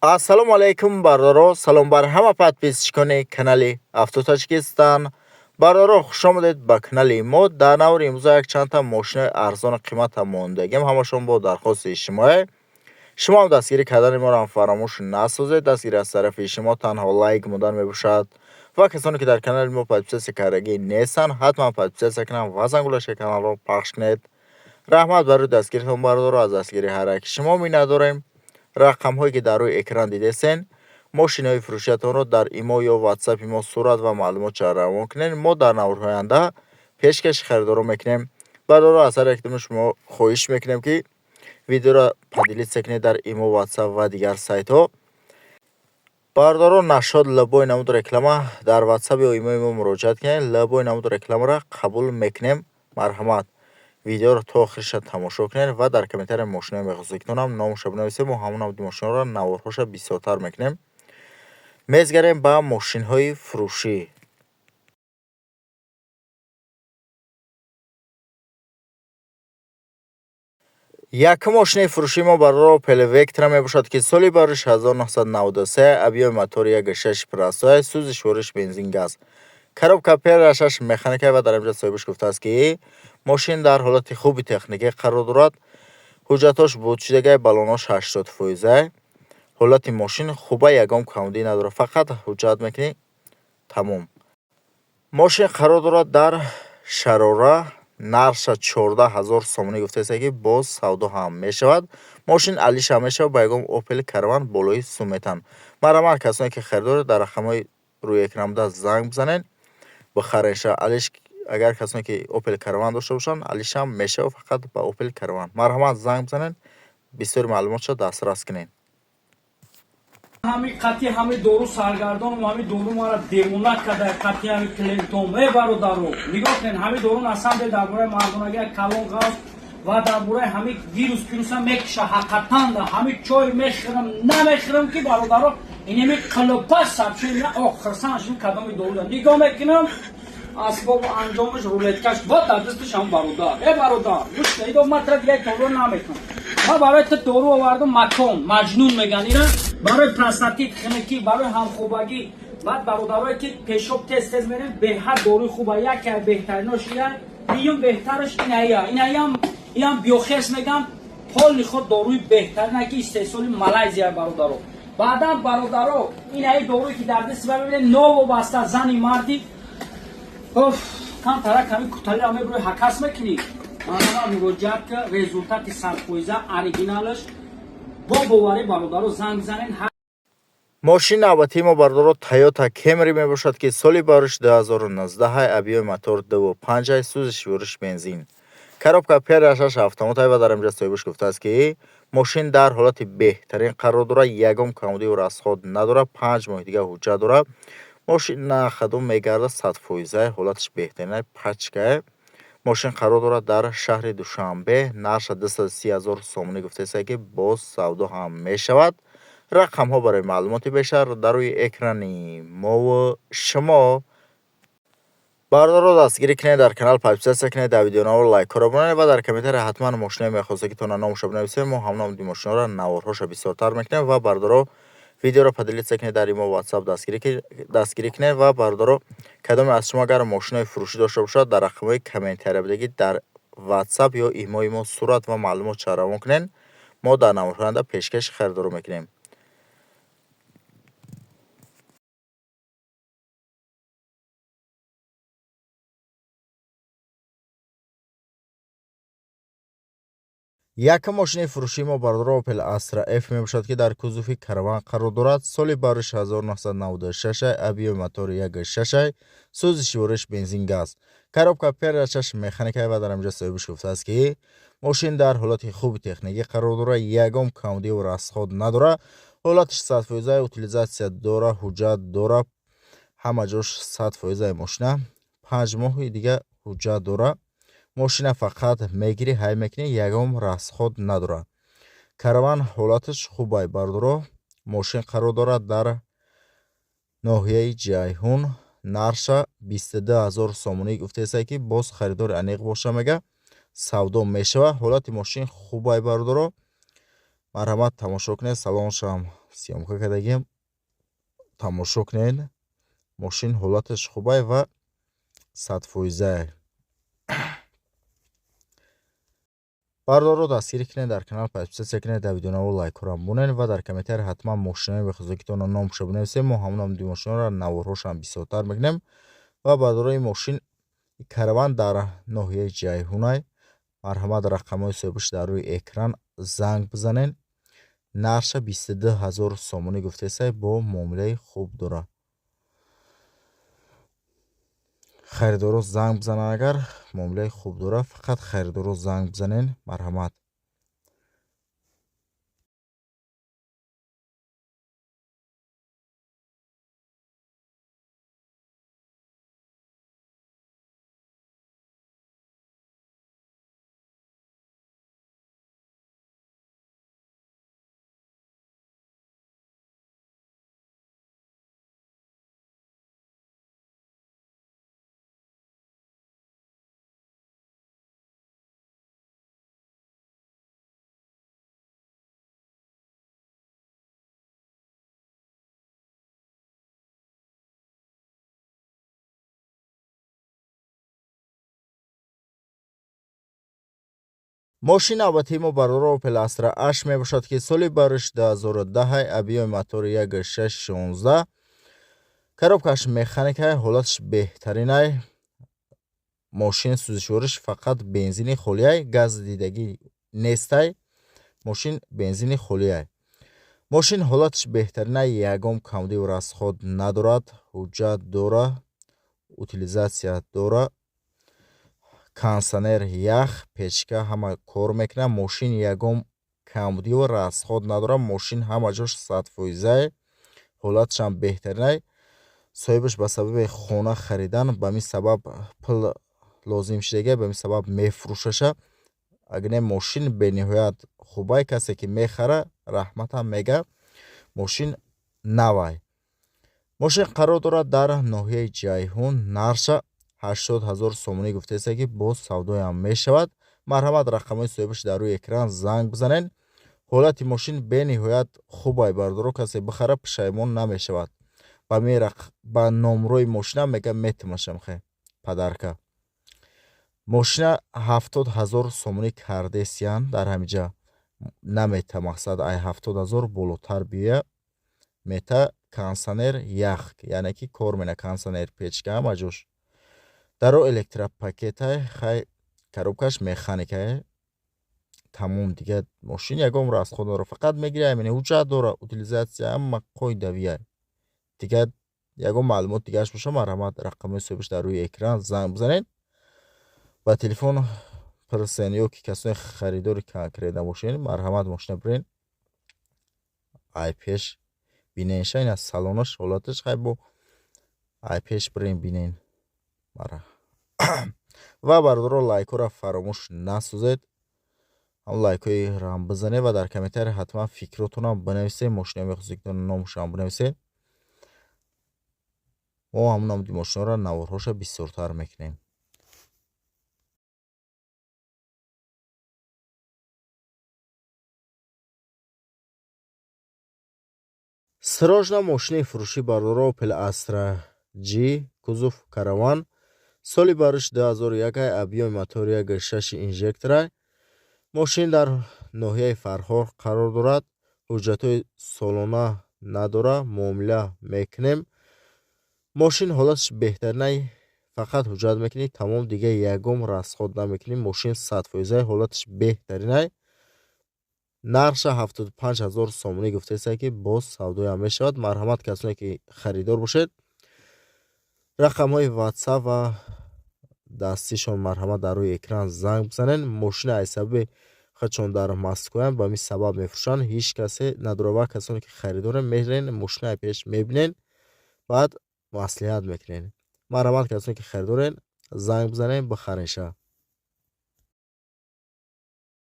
Ассалому алайкум, бародаро, салом бар ҳама подписчикони канали Авто Таҷикистон. Бародаро, хуш омадед ба канали мо. Дар навори имрӯза якчандта мошинои арзону қимата мондагим, ҳамашон бо дархости шумое. Шумо ҳам дастгирӣ кардани моро фаромӯш насозед. Дастгирӣ аз тарафи шумо танҳо лайк мондан мебошад ва касоне ки дар канали мо подписаться кардагӣ нестанд, ҳатман подписаться кунанд ва зангулаши каналро пахш кунед. Раҳмат барои дастгиритон, бародаро, аз дастгирии ҳар яки шумо миннатдорем. Рақамҳое ки дар рӯи экран дидесен, мошинои фурӯшиятонро дар имо ё ватсапи мо сурат ва маълумотша равон кунед. Мо дар наворҳои оянда пешкаши харидоро мекунем. Бародаро, аз ҳар якдуми шумо хоҳиш мекунем, ки видеоро поделиться кунед дар имо, ватсап ва дигар сайтҳо. Бародаро, насчёт любой намуд реклама дар ватсап ё имои мо муроҷиат кунед. Любой намуд рекламаро қабул мекунем. Марҳамат, видеоро то охириша тамошо кунед ва дар комментария мошинои мехостагитонам номаша бинависед. Мо ҳамон намуди мошиноро наворҳоша бисёртар мекунем. Мезгарем ба мошинҳои фурӯшӣ. Якум мошинаи фурӯшии мо, бародаро, Opel Vectra мебошад, ки соли барош 1993, объёми мотори 1.6 простой, сӯзишвориш бензин, газ, коробка ПР6 механика. Ва дар инҷа соҳибаш гуфтааст, ки мошин дар ҳолати хуби техникӣ қарор дорад, ҳуҷҷатҳош буд шудагай, баллонош 80 фоиза, ҳолати мошин хуба, ягон камбудӣ надорад, фақат ҳуҷҷат мекунӣ, тамом. Мошин қарор дорад дар Шарора, нархша 14 000 сомонӣ гуфтааст, ки боз савдо ҳам мешавад. Мошин алишам мешавад, ба ягон Опел Караван болои сум метаҳанд. Марҳамат, касоне ки харидоред, дар рақамҳои рӯи экран буда занг бизанед, бихаренша. Алиш, агар касоне ки Опел Караван дошта бошанд, алишам мешавад, фақат ба Опел Караван. Марҳамат, занг бизанед, бисёри маълумотша дастрас кунед. Ҳами қатъи ҳами дору саргардонам, ҳами дору мара девона карда, қатъи ҳами клиентом. Э, бародаро, нигоҳ кунед, ҳами дору на самом деле дар бораи мардонагӣ калон ғавз ва дар бораи ҳами вирус пируса мекиша. Ҳақиқатан да ҳами чой мехӯрам, намехӯрам, ки бародаро, инеми қилопа сабши охирсан шуд. Кадоми дору нигоҳ мекунам, асбобу анҷомаш, рулеткаш бо дар дасташ ҳам. Бародар, э бародар, гӯш идо, матра дигаи дору намекунам. Ма барои ту дору овардам, макон маҷнун меган ира, барои простатит, хинакӣ, барои ҳамхобагӣ. Баъд бародарое ки пешоб тез тез мерем, беҳад доруи хуба, яке беҳтаринош ия, дуюм беҳтараш иная, инаям, иам биохес меган, поли худ доруи беҳтарина, ки истеҳсоли Малайзия, бародаро. Баъдан, бародаро, инаи доруе ки дар дасти мебинед, новобаста зани марди, оф, камтара ками куталиро мебурӯи, ҳакас мекунӣ, манама муроҷиат ка, результати 100 фоиза, оригиналаш, бо боварӣ, бародаро, занг бизанед. Мошини навбатии мо, бародаро, Тойота Кемри мебошад, ки соли барош 2019, объёми мотор 2.5, сӯзишвориш бензин, коробка ПР6 автомат. Ва дар инҷа соҳибаш гуфтааст, ки мошин дар ҳолати беҳтарин қарор дорад, ягон камбудию расход надорад, 5 моҳи дигар ҳуҷҷат дорад. Мошин на ходу мегардад, 100 фоиза, ҳолаташ беҳтарин, пачкае. Мошин қарор дорад дар шаҳри Душанбе, нархша 230 000 сомонӣ гуфтааст, ки боз савдо ҳам мешавад. Рақамҳо барои маълумоти бештар дар рӯи экрани мову шумо. Бародаро, дастгирӣ кунед, дар канал подписаться кунед, дар видеонаво лайкҳоро бимонед ва дар комментария ҳатман мошинои мехостагитона номаша бинависед. Мо ҳамон намуди мошиноро наворҳоша бисёртар мекунем. Ва, бародаро, видеоро поделиться кунед, дар имо, ватсап дастгирӣ кунед. Ва, бародаро, кадоме аз шумо агар мошинои фурӯшӣ дошта бошад, дар рақамҳои комментария будагӣ дар ватсап ё имои мо сурат ва маълумотша равон кунед. Мо дар наворҳои оянда пешкаши харидоро мекунем. Якум мошини фурӯшии мо, бародаро, Opel Astra F мебошад, ки дар кузови Караван қарор дорад. Соли барош 1996, объёми мотори 1.6, сӯзишвориш бензин, газ, коробка ПР6 механика. Ва дар инҷа соҳибаш гуфтааст, ки мошин дар ҳолати хуби техникӣ қарор дорад, ягон камбудию расход надорад, ҳолаташ 100 фоиза, утилизация дора, ҳуҷҷат дора, ҳама ҷош 100 фоизаи мошина, 5 моҳи дига ҳуҷҷат дора. Мошина фақат мегирӣ, ҳай мекунӣ, ягон расход надорад. Караван ҳолаташ хубай, бародаро. Мошин қарор дорад дар ноҳияи Ҷайҳун, нархша 22 000 сомонӣ гуфтааст, ки боз харидори аниқ боша, мега, савдо мешавад. Ҳолати мошин хубай, бародаро, марҳамат, тамошо кунед, салоншам съёмка кардагим, тамошо кунед. Мошин ҳолаташ хубай ва 100%. Бародаро, дастгирӣ кунед, дар канал подписаться кунед, дар видеонаво лайкҳоро монед ва дар комментарий ҳатман мошинои бехузуркитонро номша бинависед. Мо ҳамон намуди мошинҳоро наворҳошам бисёртар мекунем. Ва бародарои, мошин Караван дар ноҳияи Ҷайҳунай. Марҳамат, рақамҳои соҳибаш дар рӯи экран, занг бизанед. Нархша 22 000 сомонӣ гуфтесай, бо муомилаи хуб дорад. Харидоро занг бизананд, агар муомилаи хуб дорад, фақат харидоро занг бизанед, марҳамат. Мошин навбатии мо, бародаро, Opel Astra H мебошад, ки соли бариш 2010, объёми мотори 1.6 16, коробкаш механикай, ҳолаташ беҳтаринай. Мошин сӯзишвориш фақат бензини холиай, газ дидагӣ нестай. Мошин бензини холиай. Мошин ҳолаташ беҳтаринай, ягон камдиву расход надорад, ҳуҷҷат дора, утилизация дора, кондиционер ях, печка ҳама кор мекунад. Мошин ягон камбудиву расход надорад. Мошин ҳама ҷош 100%, ҳолаташам беҳтаринай. Соҳибаш ба сабаби хона харидан, ба мин сабаб пул лозим шудага, ба мин сабаб мефурӯшаша. Агар не, мошин бениҳоят хубай, касе ки мехара, раҳматам мега. Мошин навай. Мошин қарор дорад дар ноҳияи Ҷайҳун. Нархша 80 000 сомонӣ гуфтеста, ки боз савдоям мешавад. Марҳамат, рақамҳои соҳибаш дар рӯи экран, занг бизанед. Ҳолати мошин бениҳоят хубай, бародаро, касе бихара, пушаймон намешавад. Ба номрои мошина мега, метимашам хе подарка. Мошина 70 000 сомонӣ кардесиян, дар ҳамиҷа намета, мақсад ай 70 000 болотар биёя мета. Кондиционер ях, яъне ки кор мена, кондиционер, печка ҳама ҷош. Даро электропакетай, хай, коробкаш механикае. Тамом, дига мошин ягон расход надора, фақат мегири, аймини ҳуҷҷат дора, утилизация ҳама қоидавия. Дига ягон маълумот дигааш боша, марҳамат, рақамҳои соҳибаш дар рӯи экран, занг бизанед, ба телефон пирсен, ё ки касоне харидори конкретно бошед, марҳамат, мошина бирен, ай пеш биненша. Ина салонаш, ҳолаташ, хай, бо ай пеш бирен, бинен. Ва бародаро, лайкҳоро фаромӯш насозед, ҳам лайкҳои бизанед ва дар комментария ҳатман фикротонам бинависед, мошинаи мехостед, номашам бинависед. Мо ҳамон намуди мошинаро наворҳоша бисёртар мекунем. Срочно мошини фурӯшӣ, бародаро, Opel Astra G, кузов Караван, соли бариш 2001, объёми мотори 1.6 инжектора. Мошин дар ноҳияи Фархор қарор дорад, ҳуҷҷатҳои солона надора, муомила мекунем. Мошин ҳолаташ беҳтаринай, фақат ҳуҷҷат мекунӣ, тамом, дига ягон расход намекунӣ. Мошин 100%, ҳолаташ беҳтаринай. Нархша 75 000 сомонӣ гуфтеста, ки боз савдоям мешавад. Марҳамат, касоне ки харидор бошед, рақамҳои WhatsApp ва дастишон, марҳамат, дар рӯи экран, занг бизанед. Мошина аз сабаби худшон дар Москваям, ба мин сабаб мефурӯшанд, ҳеҷ касе надорад. Ва касоне ки харидорен, мерен, мошинаи пеш мебинен, баъд маслиҳат мекунед. Марҳамат, касоне ки харидорен, занг бизанед, бихаренша.